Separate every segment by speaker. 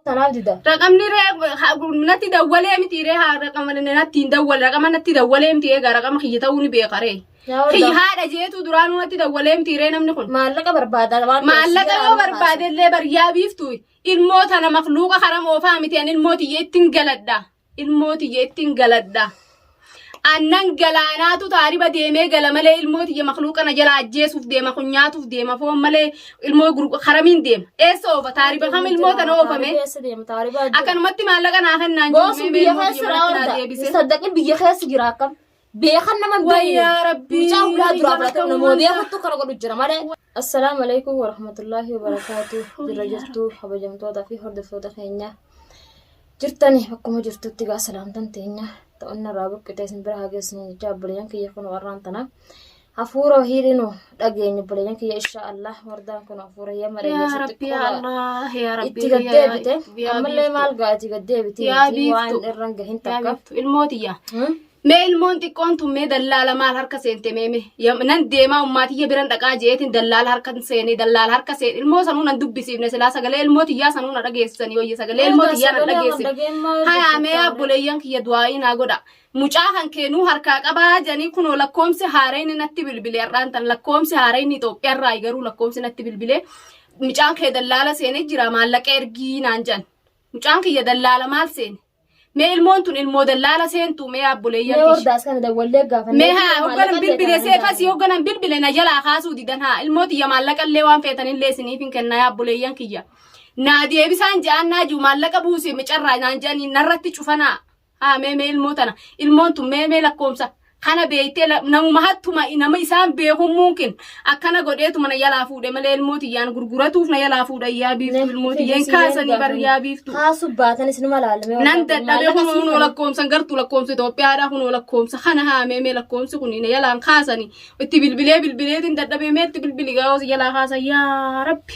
Speaker 1: Tanaaf dida.
Speaker 2: Raqamni ree natti dawwalee miti ree haa raqama natti hin dawwale raqama natti dawwalee miti egaa raqama kiyya ta'uu ni beeka ree.
Speaker 1: Yaa
Speaker 2: Kiyya
Speaker 1: warda.
Speaker 2: haadha jeetu duraanuu natti dawwalee miti ree namni kun.
Speaker 1: Maallaqa barbaada waan ta'eef
Speaker 2: Maallaqa
Speaker 1: si
Speaker 2: yoo
Speaker 1: jalaa
Speaker 2: barbaade illee baryaa biiftu ilmoo tana makluuqa karam oofaa miti ani ilmoo tiyya ittiin galadha. Ilmoo tiyya ittiin galadha. Annan galaanaatu taariba deemee gala malee ilmoo tiyya makluuqa na jala ajjeesuuf deema kun nyaatuuf deema foon malee ilmoo haramiin deema. Eessa oofa taariba kam ilmoo tana oofame?
Speaker 1: Keessa deema taaribaa jira.
Speaker 2: Akkanumatti maallaqa naa kennaan
Speaker 1: Boosun
Speaker 2: mee
Speaker 1: biyya
Speaker 2: ilmoo
Speaker 1: keessa
Speaker 2: tiyya manatti naa
Speaker 1: raawwata.
Speaker 2: deebise.
Speaker 1: Saddaqni biyya keessa jira akkam. Beekan nama hin beekne.
Speaker 2: Wayyaa Rabbii.
Speaker 1: Mucaa hulaa duraa fudhatee namoota
Speaker 2: Wanta.
Speaker 1: beekuttu kana godhu jira malee. Assalaamu alaikum warahmatullaahi wabarakaatu. Jirra jirtu kabajamtoota fi hordoftoota keenya. Jirtani bakkuma jirtutti gaa salaamtan teenya ta'unna irraa buqqitee isin bira haa geessinu jecha obboleeyyan kiyya kun warraan tana. Hafuura wahiidhinu dhageenya obboleeyyan kiyya insha Allah wardaan kun hafuura yamma
Speaker 2: Yaa
Speaker 1: dhageessu
Speaker 2: Rabbi yaa
Speaker 1: xiqqoo
Speaker 2: Allah yaa Rabbi
Speaker 1: itti gaddeebite
Speaker 2: yaa
Speaker 1: ammallee
Speaker 2: biiftu.
Speaker 1: maal gaa itti gaddeebite
Speaker 2: Yaa
Speaker 1: miti waan
Speaker 2: biiftu.
Speaker 1: irra hin gahin
Speaker 2: Yaa
Speaker 1: takka.
Speaker 2: biiftu ilmoo tiyya.
Speaker 1: Hmm?
Speaker 2: Mee ilmoon xiqqoon tun mee dallaala maal harka seente mee mee nan deemaa ummaatiyya biran dhaqaa jeetiin dallaala harka seenee dallaala harka seen ilmoo sanuu nan dubbisiifne silaa sagalee ilmoo tiyyaa sanuu na dhageessisanii wayya sagalee ilmoo tiyyaa nan dhageessifne. Hayaa mee obboleeyyan kiyya du'aa'ii naa godha. Mucaa kan keenuu harkaa qabaa jedhanii kunoo lakkoomsi haarayni natti bilbile har'aan tan lakkoomsi haarayni Itoophiyaarraa garuu lakkoomsi natti bilbile mucaan kee dallaala seenee jira maallaqa ergii naan jedhan. Mucaan kiyya dallaala maal seene? Mee ilmoon tun ilmoo dallaala seentu mee obboleeyyan
Speaker 1: Mee
Speaker 2: kiyya.
Speaker 1: hordaas kana dawwallee gaafanne.
Speaker 2: Mee haa hogganan bilbile seefas hogganan bilbile na jalaa kaasuu didan haa ilmoo tiyya maallaqa illee waan feetanillee isiniif hin kenna yaa obboleeyyan kiyya. Naa deebisaan ja'an naa jiru maallaqa buuse micarraa naan jedhanii narratti cufanaa. Haa mee mee ilmoo tana ilmoon tun mee mee lakkoomsa kana beektee namuma hattuma nama isaan beekuun muunkin akkana godheetuma na jalaa fuudhe malee ilmoo tiyyaan gurguratuuf na jalaa fuudha yaa biiftuu ilmoo tiyyaan kaasanii bar yaa biiftuu.
Speaker 1: Kaasuu baatanis numa laalame.
Speaker 2: Nan dadhabe kun hunoo lakkoomsan gartuu lakkoomsa Itoophiyaadha kunoo lakkoomsa kana haamee mee lakkoomsi kun na jalaan kaasanii itti bilbilee bilbileetiin dadhabee mee itti bilbili gaa'os jalaa kaasan yaa rabbi.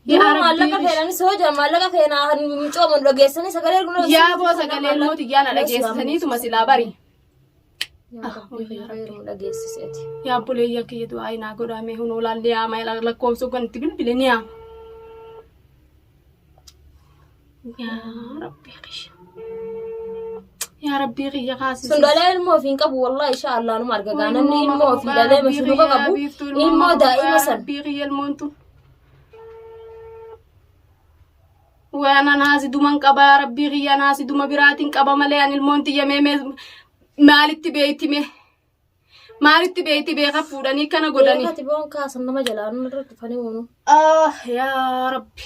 Speaker 1: Yaa
Speaker 2: Yaa
Speaker 1: maallaqa
Speaker 2: rabbi.
Speaker 1: feenanis hoo jira maallaqa feenaa kan mucooman dhageessanii sagalee ergu
Speaker 2: Yaa boo sagalee ilmoo tiyyaa na dhageessisaniituma silaa bari.
Speaker 1: Yaa rabbi heerumu dhageessiseeti.
Speaker 2: Yaa obboleeyyan kiyya du'aa naa godhaa mee hunoo laallee yaama lakkoomsa kan itti bilbile ni yaama. Yaa rabbi kiyya. Yaa rabbii kiyya kaasisi.
Speaker 1: Sun dhalee ilmoo ofii hin qabu wallahi insha Allah numa arga gaa namni ilmoo ofii dhalee mashluuqa qabu ilmoo daa'ima san.
Speaker 2: Rabbii kiyya ilmoon tun. Waan anaasi duman qaba yaa rabbii kiyya anaasi duma biraatiin qaba malee ani ilmoon tiyya mee mee maalitti beeyti mee maalitti beeyti beeka fuudhanii kana godhanii.
Speaker 1: Beekati boon kaasan nama jalaa nama irra dhufanii uunu.
Speaker 2: Ah yaa rabbi.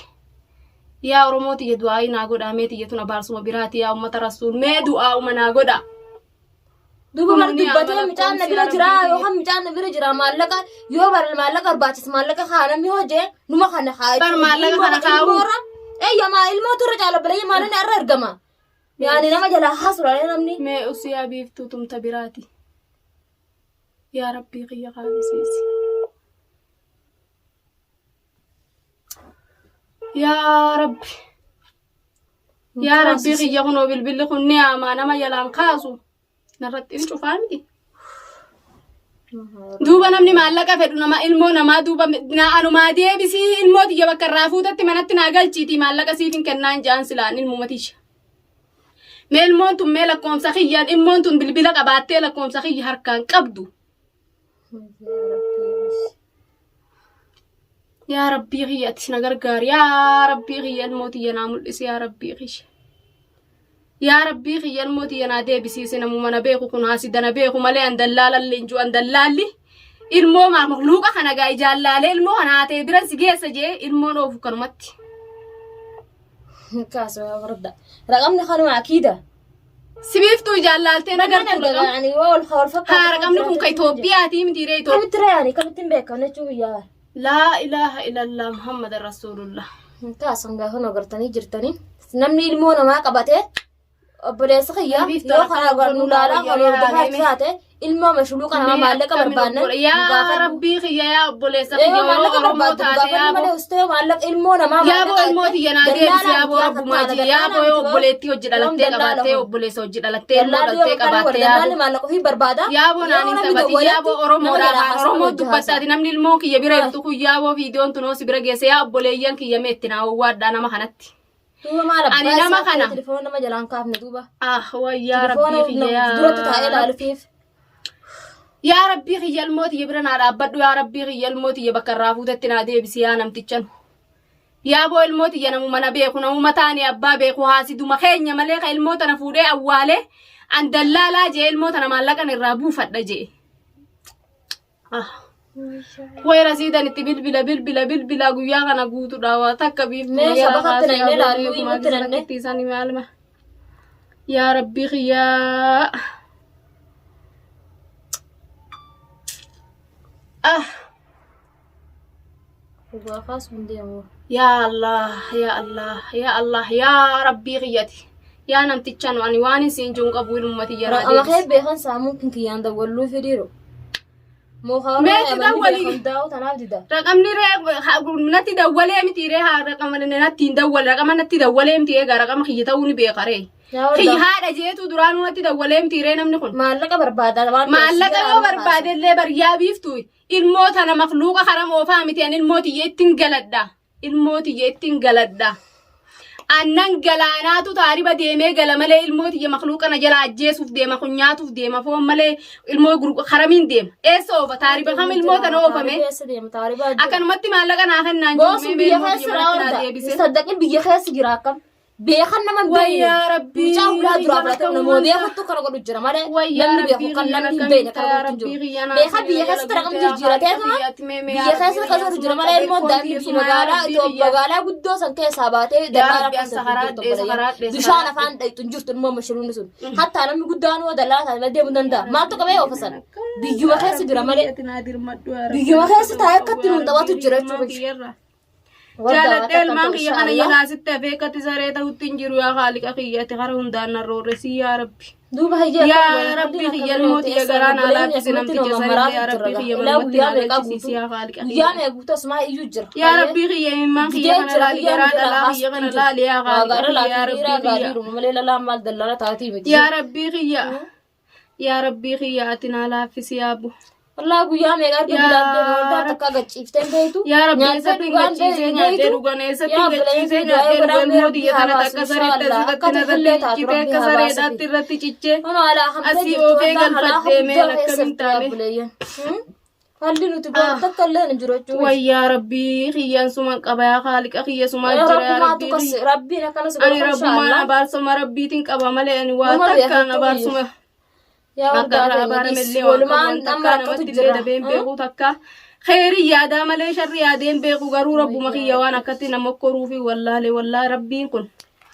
Speaker 2: Yaa Oromoo tiyya du'aa'ii naa godhaa mee tiyya tun abaarsuma biraati yaa ummata rasuul mee du'aa'uma naa godhaa.
Speaker 1: Duuba mar
Speaker 2: Kun ni
Speaker 1: dubbatee
Speaker 2: amala
Speaker 1: mucaan na
Speaker 2: koomsi
Speaker 1: bira
Speaker 2: yaa
Speaker 1: jira
Speaker 2: Rabbii
Speaker 1: yookaan mucaan na bira jira maallaqa yoo bar maallaqa barbaachise maallaqa kaa namni hojee numa kana haa
Speaker 2: Bar maallaqa kana kaa'uu.
Speaker 1: ilmoorra eeyyamaa ilmoo turre caala balayya maallaqa irra ergama. Yaani nama jalaa haasudha namni.
Speaker 2: Mee usii yaa biiftuu tumta biraati. Yaa Rabbii kiyya kaasisiisi. Yaa Rabbi. Yaa Rabbii kiyya kunoo bilbilli kun ni haamaa nama jalaan kaasu. Narratti hin cufaa miti. Duuba namni maallaqa fedhu nama ilmoo namaa duuba na anumaa deebisii ilmoo tiyya bakka irraa fuutetti manatti naa galchiitii maallaqa siif hin kennaan ja'an silaan ilmuma tiyya. Mee ilmoon tun mee lakkoomsa kiyyaan ilmoon tun bilbila qabaattee lakkoomsa kiyya harkaan qabdu. Yaa Rabbii kiyya ati na gargaari yaa Rabbii kiyya ilmoo tiyya naa mul'isi yaa Rabbii kiyya. Yaa Rabbii kiyya ilmoo tiyya naa deebisiisi namuma na beeku kun haasida na beeku malee an dallaalallee hin jiru an dallaalli ilmoo maa makluuqa kana gaa ijaan laalee ilmoo kana haatee biran si geessa jee ilmoon oofu kanumatti.
Speaker 1: Kaasuma farda. Raqamni kanuma akiida.
Speaker 2: Sibiiftuu ijaan laaltee na gartuu raqam.
Speaker 1: Ani wal wal fakkaatu.
Speaker 2: Haa raqamni kun ka Itoophiyaatii miti ree Itoophiyaa.
Speaker 1: Kamitti rayaani kamitti hin beekamu jechuu guyyaa.
Speaker 2: Laa ilaaha illallah Muhammad Rasuulullah.
Speaker 1: Kaasan gaafa nu agartanii jirtanii namni ilmoo namaa qabatee obboleessa kiyya
Speaker 2: Biiftuu
Speaker 1: yoo kana
Speaker 2: akkana
Speaker 1: nu laalaa kan
Speaker 2: yaa
Speaker 1: hordofaa
Speaker 2: mee.
Speaker 1: taate ilmoo mashluuqa namaa maallaqa barbaannan nu
Speaker 2: Yaa
Speaker 1: gaafadhu.
Speaker 2: Rabbii kiyya yaa obboleessa
Speaker 1: Yoo
Speaker 2: kiyya yoo
Speaker 1: maallaqa
Speaker 2: Oromoo
Speaker 1: barbaaddu
Speaker 2: taate
Speaker 1: gaafadhu
Speaker 2: yaa
Speaker 1: malee
Speaker 2: boo.
Speaker 1: ustee maallaqa ilmoo namaa
Speaker 2: Yaa boo
Speaker 1: maallaqa
Speaker 2: ilmoo tiyya naa deebisi yaa boo rabbumaa jii yaa boo yoo obboleettii hojii dhalattee qabaattee obboleessa hojii dhalattee ilmoo
Speaker 1: Dallaalli
Speaker 2: dhaltee
Speaker 1: yoo kana
Speaker 2: qabaatte yaa
Speaker 1: dallaalli
Speaker 2: boo.
Speaker 1: maallaqa ofii barbaada.
Speaker 2: Yaa boo naan hin
Speaker 1: Yeroo namni
Speaker 2: taphati yaa boo
Speaker 1: dawwalatti
Speaker 2: Oromoodha
Speaker 1: nama jalaa
Speaker 2: afaan
Speaker 1: haasa'u
Speaker 2: Oromoo
Speaker 1: hojii
Speaker 2: dubbattaati namni ilmoo kiyya bira jirtu kun yaa boo viidiyoon tunoo si bira geesse yaa obboleeyyan kiyya mee itti naa owwaadhaa nama kanatti.
Speaker 1: Duuba maal
Speaker 2: Ani
Speaker 1: abbaa
Speaker 2: nama
Speaker 1: isaa
Speaker 2: kana.
Speaker 1: telefoona nama jalaan kaafne duuba.
Speaker 2: Ah wayyaa
Speaker 1: Telefoona
Speaker 2: rabbii kiyya
Speaker 1: duratti taa'ee ilaalufiif.
Speaker 2: Yaa rabbii kiyya ilmoo tiyya bira naa dhaabbadhu yaa rabbii kiyya ilmoo tiyya bakka irraa fuutetti naa deebisi yaa namtichan. Yaa boo ilmoo tiyya namuma na beeku namuma taane abbaa beeku haasiduma keenya malee ka ilmoo tana fuudhee awwaalee an dallaalaa jee ilmoo tana maallaqan irraa buufadha jee. Ah. Way rasiidan itti bilbila bilbila bilbila guyyaa kana guutuudha waa takka biiftuu
Speaker 1: Mee
Speaker 2: jalaa
Speaker 1: shabakatti
Speaker 2: kaasee
Speaker 1: nannee
Speaker 2: yaa
Speaker 1: laallu
Speaker 2: boolee
Speaker 1: himatti nannee.
Speaker 2: kumaa isaanii maalma. Yaa rabbii kiyyaa. Ah.
Speaker 1: Dhugaa kaasuun deemu.
Speaker 2: Yaa Allah, yaa Allah, yaa Allah, yaa Rabbii kiyyati. Yaa namticha nu ani waan isin jiru qabu ilmuma tiyya naa
Speaker 1: Raqama kee
Speaker 2: deebisi.
Speaker 1: beekan saamuun kun kiyyaan dawwalluu fidhiiru. Moo
Speaker 2: Meeti dawwali.
Speaker 1: Hundaa'u tanaaf dida.
Speaker 2: Raqamni ree natti dawwalee miti ree haa raqama natti hin dawwale raqama natti dawwalee miti egaa raqama kiyya ta'uu ni beeka ree.
Speaker 1: Yaa
Speaker 2: Kiyya
Speaker 1: warda.
Speaker 2: haadha jeetu duraanuu natti dawwalee miti ree namni kun.
Speaker 1: Maallaqa barbaada waan ta'eef
Speaker 2: Maallaqa
Speaker 1: si
Speaker 2: yoo
Speaker 1: jalaa
Speaker 2: barbaade illee baryaa biiftu ilmoo tana makluuqa karam oofaa miti ani ilmoo tiyya ittiin galadha. Ilmoo tiyya ittiin galadha. Annan galaanaatu taariba deemee gala malee ilmoo tiyya makluuqa na jala ajjeesuuf deema kun nyaatuuf deema foon malee ilmoo haramiin deema. Eessa oofa taariba kam ilmoo tana oofame?
Speaker 1: Keessa deema taaribaa jira.
Speaker 2: Akkanumatti maallaqa naa kennaan
Speaker 1: Boosun biyya
Speaker 2: ilmoo
Speaker 1: keessa
Speaker 2: tiyya manatti naa
Speaker 1: raawwata.
Speaker 2: deebise.
Speaker 1: Saddaqin biyya keessa jira akkam. Beekan nama hin beekne.
Speaker 2: Wayyaa Rabbii,
Speaker 1: Mucaa hulaa duraa
Speaker 2: kiyya
Speaker 1: fudhatee
Speaker 2: rakka
Speaker 1: namoota
Speaker 2: uummantaa.
Speaker 1: beekutu kana godhu jira malee
Speaker 2: Wayyaa
Speaker 1: namni beeku
Speaker 2: Rabbii
Speaker 1: kan
Speaker 2: kiyya
Speaker 1: namni hin
Speaker 2: rakka
Speaker 1: beekne kana
Speaker 2: yaa
Speaker 1: godhu
Speaker 2: Rabbii
Speaker 1: jiru.
Speaker 2: kiyya naa
Speaker 1: Beekan biyya
Speaker 2: kiyya
Speaker 1: keessatti raqam
Speaker 2: rabbii
Speaker 1: jijjiiratee
Speaker 2: kiyya
Speaker 1: tuma
Speaker 2: kiyyaatti mee mee
Speaker 1: biyya
Speaker 2: yaa
Speaker 1: keessatti
Speaker 2: Rabbii
Speaker 1: kan godhu jira malee ilmoon daa'imni biyya magaalaa
Speaker 2: kiyya
Speaker 1: magaalaa guddoo san keessaa baatee
Speaker 2: Yaa
Speaker 1: dallaa
Speaker 2: Rabbi
Speaker 1: keessa
Speaker 2: as sakaraadhee,
Speaker 1: jirtu
Speaker 2: sakaraadhee,
Speaker 1: bishaan
Speaker 2: sakaraadhee.
Speaker 1: afaan dhayxu hin jirtu ilmoo mashiruun sun. Hattaa namni guddaan hoo dallaa taate malee deemuu danda'a. Maaltu qabee oofa sana? Biyyuma keessa jira malee. Biyyuma keessa taa'ee akkatti nuun taphatu jira jechuudha.
Speaker 2: Jaaladhee ilmaan kiyya kana jalaa sitti hafee akkatti saree ta'utti hin jiru yaa haaliqa kiyya ati kara hundaan na roorresi yaa rabbi.
Speaker 1: Duuba hayyee
Speaker 2: Yaa rabbi kiyya ilmoo tiyya garaa naa laaffisi namticha sanillee yaa rabbi kiyya manumatti naa galchisiisi yaa haaliqa
Speaker 1: Guyyaa
Speaker 2: kiyya.
Speaker 1: meeqa guutuu asumaa iyyuu jira.
Speaker 2: Yaa rabbi kiyya imimmaan kiyya kana laali garaa dhalaa kiyya kana laali yaa haaliqa kiyya yaa rabbi kiyya.
Speaker 1: Gaariidhuma malee lalaan maal dallala taatii miti.
Speaker 2: Yaa rabbii kiyya. Yaa rabbii kiyya ati naa laaffisi yaa bu.
Speaker 1: Wallaa guyyaa meeqa arga
Speaker 2: Yaa
Speaker 1: bilaan deemu waldaa
Speaker 2: Rabbi.
Speaker 1: takka gachiiftee beektu.
Speaker 2: Yaa rabbi
Speaker 1: Nyaattee
Speaker 2: eessatti hin
Speaker 1: dhugaan
Speaker 2: gachiisee
Speaker 1: beektu.
Speaker 2: nyaadhee dhugan eessatti
Speaker 1: Yaa
Speaker 2: hin gachiisee
Speaker 1: obboleeyyan
Speaker 2: nyaadhee
Speaker 1: du'aa
Speaker 2: dhugan
Speaker 1: godhaa
Speaker 2: mootii
Speaker 1: Rabbi haa
Speaker 2: tana
Speaker 1: baasu
Speaker 2: takka sareetti
Speaker 1: inshaallah.
Speaker 2: asirratti
Speaker 1: Akka
Speaker 2: narratti
Speaker 1: tufillee taatu
Speaker 2: ciccitee
Speaker 1: Rabbi
Speaker 2: akka
Speaker 1: haa baasufi.
Speaker 2: sareedhaatti irratti ciccee
Speaker 1: Hono alaa hamtee
Speaker 2: asii
Speaker 1: jirtu
Speaker 2: oofee
Speaker 1: waldaa alaa
Speaker 2: galfadhee mee
Speaker 1: guddaa
Speaker 2: akkamiin
Speaker 1: keessatti
Speaker 2: taane.
Speaker 1: obboleeyyan. Falli nuti goonu takka illee hin jiru jechuudha.
Speaker 2: Wayyaa rabbii kiyyaan suman qaba yaa haaliqa kiyya sumaa jira yaa
Speaker 1: Rabbumaatu
Speaker 2: rabbii
Speaker 1: kas
Speaker 2: kiyya.
Speaker 1: rabbiin akkana si
Speaker 2: Ani
Speaker 1: godhu
Speaker 2: rabbumaan
Speaker 1: inshaallah.
Speaker 2: abaarsuma rabbiitiin qaba malee ani waa
Speaker 1: Numa
Speaker 2: takkaan
Speaker 1: beekattu
Speaker 2: abaarsuma.
Speaker 1: Yaa
Speaker 2: Akka
Speaker 1: wardaa
Speaker 2: irraa
Speaker 1: keenya
Speaker 2: abaarame
Speaker 1: dhiis.
Speaker 2: illee waan qabu
Speaker 1: Walumaan
Speaker 2: waan
Speaker 1: amma
Speaker 2: takkaa
Speaker 1: rakkatu
Speaker 2: namatti illee
Speaker 1: jira.
Speaker 2: dabeen beeku takka. Kheyrii yaadaa malee sharri yaadeen beeku garuu rabbuma kiyya waan akkatti nama koruu fi wallaale wallaahi rabbiin kun.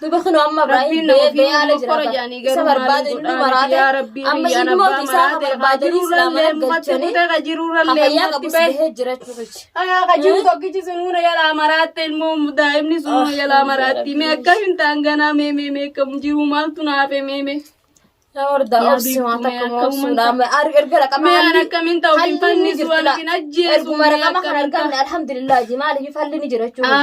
Speaker 1: Duba kinu amma Ibrahim
Speaker 2: Rabbiin nama
Speaker 1: bee
Speaker 2: ofii
Speaker 1: bee haala
Speaker 2: nama
Speaker 1: jira
Speaker 2: kora
Speaker 1: bara.
Speaker 2: jedhanii
Speaker 1: Isa
Speaker 2: garuu maaliin
Speaker 1: barbaade inni
Speaker 2: godhaa
Speaker 1: maraate
Speaker 2: yaa rabbii
Speaker 1: amma
Speaker 2: kiyyaan
Speaker 1: ilmoota
Speaker 2: abbaa
Speaker 1: isaa ka
Speaker 2: maraate
Speaker 1: barbaadanii
Speaker 2: kajiruurrallee
Speaker 1: islaamana
Speaker 2: mukatti
Speaker 1: galchanii
Speaker 2: kutee kajiruurrallee
Speaker 1: hafayyaa
Speaker 2: mukatti
Speaker 1: qabus
Speaker 2: bahe.
Speaker 1: bahee jira jechuudha.
Speaker 2: Ayaa kajiru tokkichi sunuuna jalaa maraatte ilmoo daa'imni sunuuna jalaa maraatti mee akkam hin ta'an ganaa mee mee mee akkam jiru maaltu naafe mee mee.
Speaker 1: Yaa wardaa
Speaker 2: Yaa
Speaker 1: obsi waan
Speaker 2: biiftuu mee
Speaker 1: takka
Speaker 2: akkamuman
Speaker 1: obsuudha.
Speaker 2: ta'a.
Speaker 1: Erga raqama
Speaker 2: Mee an
Speaker 1: halli
Speaker 2: akkamiin ta'u hin
Speaker 1: halli ni
Speaker 2: fannisu
Speaker 1: jirti
Speaker 2: an
Speaker 1: laa.
Speaker 2: hin ajjeesu
Speaker 1: Erguma
Speaker 2: mee
Speaker 1: raqama kana
Speaker 2: akkamiin
Speaker 1: argamne
Speaker 2: ta'a.
Speaker 1: alhamdulillah ji maaliif halli ni jira jechuudha.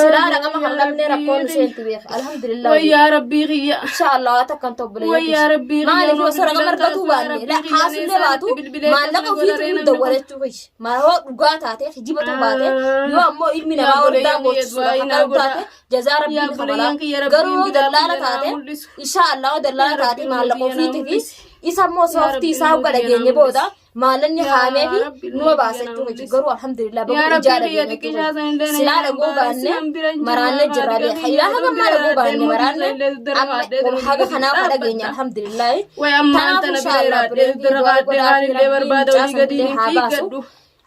Speaker 1: Silaa raqama
Speaker 2: Yaa
Speaker 1: kana dhabnee rakkoon nu
Speaker 2: rabbii
Speaker 1: seenti beeka alhamdulillah.
Speaker 2: wayyaa rabbii kiyya.
Speaker 1: Inshallah waan takka hin ta'u
Speaker 2: Wayyaa rabbii kiyya
Speaker 1: Maaliif
Speaker 2: nuu
Speaker 1: osoo raqama
Speaker 2: bilbilan
Speaker 1: argatuu
Speaker 2: kaasu yaa
Speaker 1: baanne
Speaker 2: rabbii kiyya
Speaker 1: haasullee baatu
Speaker 2: eessaatti bilbilee
Speaker 1: maallaqa
Speaker 2: akkasuma godha
Speaker 1: ofiitu
Speaker 2: ree
Speaker 1: nu
Speaker 2: namni kun.
Speaker 1: dawwalachuu kiyya. Maa dhugaa taate kijibatu baate yoo ammoo ilmi
Speaker 2: Yaa
Speaker 1: namaa wardaa
Speaker 2: obboleeyyan kiyya
Speaker 1: gochisuudhaaf
Speaker 2: du'aa
Speaker 1: akka
Speaker 2: naa godhaa.
Speaker 1: taate jazaa
Speaker 2: Yaa
Speaker 1: rabbiin kabalaa.
Speaker 2: obboleeyyan kiyya rabbiin
Speaker 1: Garuu
Speaker 2: biraa
Speaker 1: dallaala
Speaker 2: kiyya naa
Speaker 1: taate
Speaker 2: mul'isu.
Speaker 1: inshallah dallaala
Speaker 2: Yaa
Speaker 1: taate
Speaker 2: rabbi
Speaker 1: maallaqa
Speaker 2: ilmoo kiyya naa
Speaker 1: ofiitii fi
Speaker 2: mul'isi.
Speaker 1: isa immoo
Speaker 2: Yaa
Speaker 1: sooftii
Speaker 2: rabbi
Speaker 1: isaa
Speaker 2: ilmoo
Speaker 1: hogga
Speaker 2: kiyya naa
Speaker 1: dhageenye booda
Speaker 2: mul'isi.
Speaker 1: maallanni
Speaker 2: Yaa
Speaker 1: haamee fi
Speaker 2: rabbi
Speaker 1: numa
Speaker 2: ilmoo
Speaker 1: baasa
Speaker 2: kiyya naa
Speaker 1: jechuudha
Speaker 2: mul'isi.
Speaker 1: garuu alhamdulillah
Speaker 2: Yaa
Speaker 1: baguu
Speaker 2: rabbii
Speaker 1: ijaa
Speaker 2: kiyya
Speaker 1: dhageenye
Speaker 2: xiqqishaa
Speaker 1: jechuudha.
Speaker 2: sanillee na
Speaker 1: Silaa
Speaker 2: jalaan
Speaker 1: dhaguu
Speaker 2: baarisi
Speaker 1: baanne
Speaker 2: nan bira hin jiru
Speaker 1: maraanne
Speaker 2: yaa
Speaker 1: jirra
Speaker 2: haaliqa
Speaker 1: beeka.
Speaker 2: kiyya
Speaker 1: Ilaa haga
Speaker 2: oduu
Speaker 1: ammaa
Speaker 2: bira
Speaker 1: dhaguu
Speaker 2: yaadde
Speaker 1: baanne
Speaker 2: ilmoo
Speaker 1: maraanne
Speaker 2: kiyya illee dudara
Speaker 1: amma
Speaker 2: baadhee dura
Speaker 1: haga
Speaker 2: gadi
Speaker 1: kanaaf dhageenye
Speaker 2: dhaabbadha.
Speaker 1: alhamdulillah.
Speaker 2: Way ammaan
Speaker 1: Kanaaf
Speaker 2: tana bira
Speaker 1: inshallah
Speaker 2: jiraadhee
Speaker 1: obboleettii
Speaker 2: dudara
Speaker 1: du'aa
Speaker 2: baadhee
Speaker 1: godhaa
Speaker 2: waan
Speaker 1: fi
Speaker 2: illee
Speaker 1: rabbiin
Speaker 2: barbaada
Speaker 1: mucaa
Speaker 2: olii gadi
Speaker 1: sanillee
Speaker 2: hin
Speaker 1: haa baasu.
Speaker 2: fiigadhu.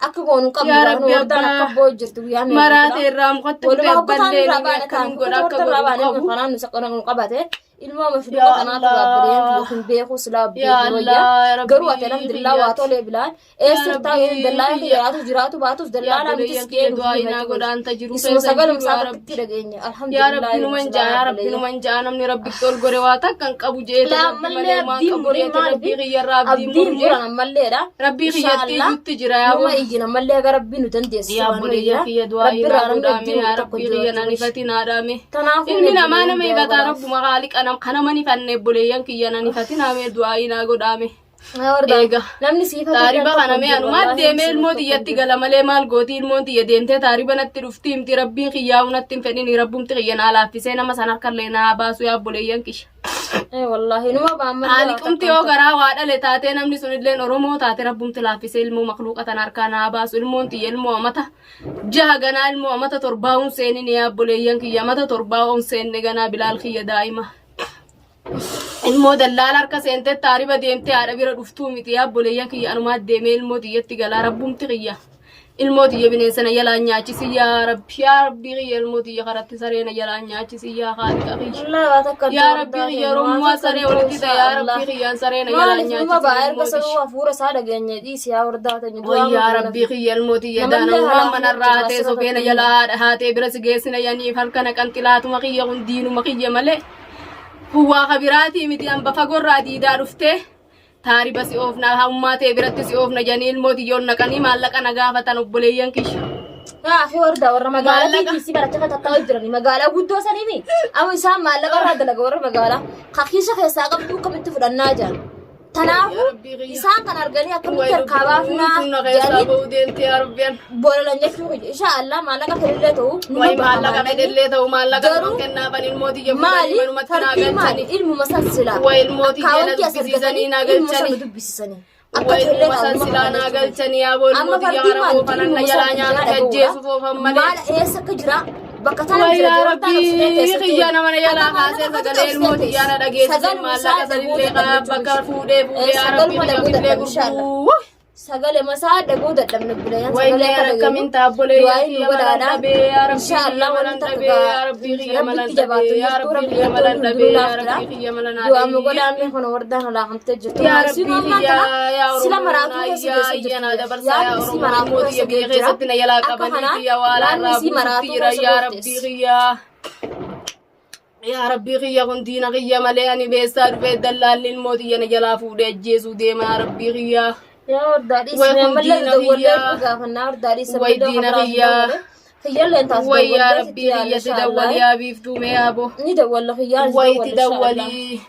Speaker 1: Akka goonu qabnu
Speaker 2: Yaa
Speaker 1: waan
Speaker 2: rabbi
Speaker 1: wardaan akka
Speaker 2: abbaa
Speaker 1: boo jirtu guyyaa meeqa
Speaker 2: maraate irraa mukatti
Speaker 1: Walumaa
Speaker 2: kutee
Speaker 1: hoggataan
Speaker 2: ballee
Speaker 1: irraa
Speaker 2: ni
Speaker 1: baane kaan
Speaker 2: akkamiin godha akka
Speaker 1: hoggataan irraa
Speaker 2: godhu
Speaker 1: baane
Speaker 2: qabu.
Speaker 1: kanaan nu saqana nu qabate ilmoo mashluuqa
Speaker 2: Yaa
Speaker 1: kanaatu gaabbileen
Speaker 2: Allah.
Speaker 1: yookiin beeku silaa
Speaker 2: Yaa
Speaker 1: beeku wayya
Speaker 2: Allah yaa
Speaker 1: garuu ati
Speaker 2: rabbii
Speaker 1: alhamdulillah waa
Speaker 2: kiyyaati.
Speaker 1: tolee bilaan
Speaker 2: Yaa
Speaker 1: eessirtaa
Speaker 2: rabbii
Speaker 1: dallaa
Speaker 2: kiyya.
Speaker 1: jiraatu jiraatu baatus
Speaker 2: Yaa
Speaker 1: dallaalaa mitis
Speaker 2: obboleeyyan kiyya
Speaker 1: geenuu
Speaker 2: du'aa inaa godhaan ta jiru
Speaker 1: isuma
Speaker 2: keessa hin
Speaker 1: sagalum
Speaker 2: jiru
Speaker 1: isaa
Speaker 2: yaa
Speaker 1: takkitti
Speaker 2: rabbi.
Speaker 1: dhageenya
Speaker 2: Yaa
Speaker 1: alhamdulillah
Speaker 2: rabbi numan ja'a yaa rabbi numan ja'a namni rabbitti ol gore waa takka hin qabu jeete
Speaker 1: Laa
Speaker 2: rabbi
Speaker 1: ammallee
Speaker 2: malee waan
Speaker 1: abdiin
Speaker 2: qabu
Speaker 1: murin
Speaker 2: jeete
Speaker 1: maaliif
Speaker 2: rabbii kiyyarraa abdiin
Speaker 1: abdiin
Speaker 2: murre
Speaker 1: muran ammalleedha
Speaker 2: rabbii kiyyatti
Speaker 1: Inshaallah
Speaker 2: iyyutti jira yaa
Speaker 1: numa
Speaker 2: boo.
Speaker 1: iyyin ammallee gara rabbii nu dandeessu
Speaker 2: Yaa
Speaker 1: waan
Speaker 2: obboleeyyan
Speaker 1: wayya
Speaker 2: kiyya du'aa
Speaker 1: rabbi
Speaker 2: inaa
Speaker 1: irraa namni
Speaker 2: godhaame
Speaker 1: abdii
Speaker 2: yaa
Speaker 1: muru tokko
Speaker 2: rabbii
Speaker 1: jiru
Speaker 2: kiyya nan
Speaker 1: jechuudha.
Speaker 2: ifatin haadhaame.
Speaker 1: Kanaafuu
Speaker 2: Ilmi namaa
Speaker 1: obboleeyyan
Speaker 2: nama
Speaker 1: du'aa
Speaker 2: ifataa
Speaker 1: godhaaf.
Speaker 2: rabbuma haaliqa nam kana man ifanne obboleeyyan kiyya nan ifatin haamee du'aa inaa godhaame. Eega.
Speaker 1: Namni siif
Speaker 2: Taariba kana mee anumaa deemee ilmoo tiyyatti gala malee maal gooti ilmoon tiyya deemtee taariba natti dhufti himti rabbiin kiyyaa'u natti hin fedhin rabbumti kiyya naa laaffisee nama san harkallee naa baasu yaa obboleeyyan kiyya.
Speaker 1: Wallaahi numa baamman.
Speaker 2: Haaliqumti yoo garaa waa dhale taatee namni sun illeen Oromoo taate rabbumti laaffisee ilmoo makluuqa tan harkaa naa baasu ilmoon tiyya ilmoo amata jaha ganaa ilmoo amata torbaa hun seenin yaa obboleeyyan kiyya amata torbaa hun seenne ganaa bilaal kiyya daa'ima. Ilmoo dallaala harka seentee taariba deemtee haadha bira dhuftuu miti yaa obboleeyyan kiyya anumaa deemee ilmoo tiyyatti galaa rabbumti kiyya. Ilmoo tiyya bineensa na jalaan nyaachisi yaa rabbi yaa rabbi kiyya ilmoo tiyya karatti saree na jalaan nyaachisi yaa haaliqa kiyya.
Speaker 1: Wallaahi waa takka
Speaker 2: Yaa rabbi kiyya oromummaa saree walitti ta'e yaa rabbi kiyyaan saree na jalaan
Speaker 1: Maaliif numa baa
Speaker 2: nyaachisi
Speaker 1: erga
Speaker 2: ilmoo tiyya.
Speaker 1: sanuu hafuura isaa dhageenye dhiisi yaa wardaa teenya
Speaker 2: Way yaa rabbii kiyya ilmoo tiyya
Speaker 1: Namallee
Speaker 2: daana waan
Speaker 1: halaafuu
Speaker 2: manarraa
Speaker 1: jira
Speaker 2: hatee
Speaker 1: asirra
Speaker 2: sophee na
Speaker 1: fakkeenya.
Speaker 2: jalaa haadha haatee bira si geessina yaniif harka na qanxilaatuma kiyya kun diinuma kiyya malee. Kun waa kabiraatii miti hamba fagoorraa diidaa dhuftee taariba si oofna hammaa ta'e biratti si oofna jedhanii ilmoo tiyyoon naqanii maallaqa na gaafatan obboleeyyan kiyya.
Speaker 1: Yaa fi warda warra magaalaa
Speaker 2: Maallaqa.
Speaker 1: tiitii si baracha kan tattaa'u jirani magaalaa guddoo saniimi amma isaan maallaqa irraa dalaga warra magaalaa kakiisha keessaa qabdu akkamitti fudhannaa jiran. Tanaafuu
Speaker 2: Yaa Rabbii kiyya.
Speaker 1: isaan kan arganii akkamitti
Speaker 2: Way
Speaker 1: harkaa baafnaa
Speaker 2: lubbuun na keessaa
Speaker 1: jedhanii
Speaker 2: ba'uu deemti yaa Rabbiyan.
Speaker 1: bolalan jechuu kiyya. Insha Allah maallaqa fedhillee ta'u numa
Speaker 2: Way
Speaker 1: baha
Speaker 2: maallaqa
Speaker 1: maallaqni.
Speaker 2: fedhellee ta'u maallaqa
Speaker 1: Garuu
Speaker 2: numa kennaafan ilmoo tiyya
Speaker 1: Maali
Speaker 2: fuudhanii manumatti naa
Speaker 1: farqii maali
Speaker 2: galchanii.
Speaker 1: ilmuma san silaa
Speaker 2: Way ilmoo tiyya na
Speaker 1: akkaawwantii as
Speaker 2: dubbisiisanii
Speaker 1: argatanii
Speaker 2: naa
Speaker 1: ilmuma san
Speaker 2: galchanii.
Speaker 1: dubbisiisanii. Akka
Speaker 2: Way
Speaker 1: ijoollee
Speaker 2: ilmuma san
Speaker 1: ta'u
Speaker 2: silaa naa galchanii yaa boo
Speaker 1: Amma
Speaker 2: ilmoo tiyya
Speaker 1: farqii
Speaker 2: hara
Speaker 1: maali
Speaker 2: oofanan na
Speaker 1: ilmuma
Speaker 2: jalaa
Speaker 1: san
Speaker 2: nyaata
Speaker 1: jala
Speaker 2: ajjeesuuf oofan malee.
Speaker 1: Maal eessa akka jira bakka tana
Speaker 2: Way
Speaker 1: jira
Speaker 2: yaa
Speaker 1: jedhamtaa qabsitee
Speaker 2: rabbii
Speaker 1: keessatti
Speaker 2: kiyya nama na jalaa kaasee sagalee ilmoo tiyyaa na dhageessise maallaqa sanillee bakka fuudhee fuudhee yaa rabbii
Speaker 1: Sagaluma
Speaker 2: kiyya
Speaker 1: dhaguu
Speaker 2: fillee
Speaker 1: dadhabne inshallah.
Speaker 2: gurguruu.
Speaker 1: Sagale masaa dhaguu dadhabne bulayaan
Speaker 2: Way
Speaker 1: sagalee
Speaker 2: mee
Speaker 1: akka
Speaker 2: akkamiin
Speaker 1: dhageenyu
Speaker 2: taabbolee
Speaker 1: du'aa
Speaker 2: yaa
Speaker 1: nu
Speaker 2: kiyya malan
Speaker 1: godhaadha.
Speaker 2: dhabee yaa rabbii
Speaker 1: Inshallah
Speaker 2: kiyya
Speaker 1: wanti
Speaker 2: malan
Speaker 1: takka
Speaker 2: dhabee yaa rabbii kiyya malan
Speaker 1: rabbitti jabaattu
Speaker 2: dhabee yaa
Speaker 1: jirtu
Speaker 2: rabbii
Speaker 1: rabbi
Speaker 2: kiyya malan
Speaker 1: hunduu
Speaker 2: dhabee yaa
Speaker 1: laaftira.
Speaker 2: rabbii kiyya malan
Speaker 1: Du'aa nu
Speaker 2: adii.
Speaker 1: godhaame kun wardaan halaakamtee jirtu.
Speaker 2: Yaa
Speaker 1: Isiin
Speaker 2: rabbii
Speaker 1: ammaan
Speaker 2: kiyya
Speaker 1: tana
Speaker 2: yaa
Speaker 1: sila
Speaker 2: Oromoo
Speaker 1: maraatuu
Speaker 2: naa
Speaker 1: keessa
Speaker 2: iyyaa
Speaker 1: keessa
Speaker 2: iyya naa
Speaker 1: jirtu.
Speaker 2: dabarsaa yaa
Speaker 1: Yaadni isii
Speaker 2: Oromoo
Speaker 1: maraatuu
Speaker 2: ilmoo
Speaker 1: keessa
Speaker 2: tiyya biyya
Speaker 1: jira.
Speaker 2: keessatti na jalaa
Speaker 1: Akka
Speaker 2: qabanii
Speaker 1: kanaan
Speaker 2: tiyya waa
Speaker 1: yaadni
Speaker 2: laarraa
Speaker 1: isii
Speaker 2: buusutti
Speaker 1: maraatuu
Speaker 2: jira
Speaker 1: keessa
Speaker 2: yaa
Speaker 1: gorteessi.
Speaker 2: rabbii kiyya. Yaa rabbii kiyya kun diina kiyya malee ani beessaa dhufee dallaalli ilmoo tiyya na jalaa fuudhee ajjeesuu deema yaa rabbii kiyya.
Speaker 1: Yaa hordaa dhiisi
Speaker 2: Way
Speaker 1: mee
Speaker 2: kun
Speaker 1: ammallee
Speaker 2: diina
Speaker 1: dawwallee
Speaker 2: kiyya.
Speaker 1: gaafannaa hordaa dhiisi
Speaker 2: Way
Speaker 1: ammallee
Speaker 2: diina
Speaker 1: kabiraaf
Speaker 2: kiyya.
Speaker 1: dawwale. Kiyyallee taas
Speaker 2: Way yaa
Speaker 1: dawwallee
Speaker 2: rabbii
Speaker 1: sitti yaala
Speaker 2: kiyyatti
Speaker 1: inshallah.
Speaker 2: dawwali yaa biiftuu mee yaabo.
Speaker 1: Ni dawwalla kiyyaan
Speaker 2: Wayti
Speaker 1: dawwalla inshallah.
Speaker 2: dawwalii.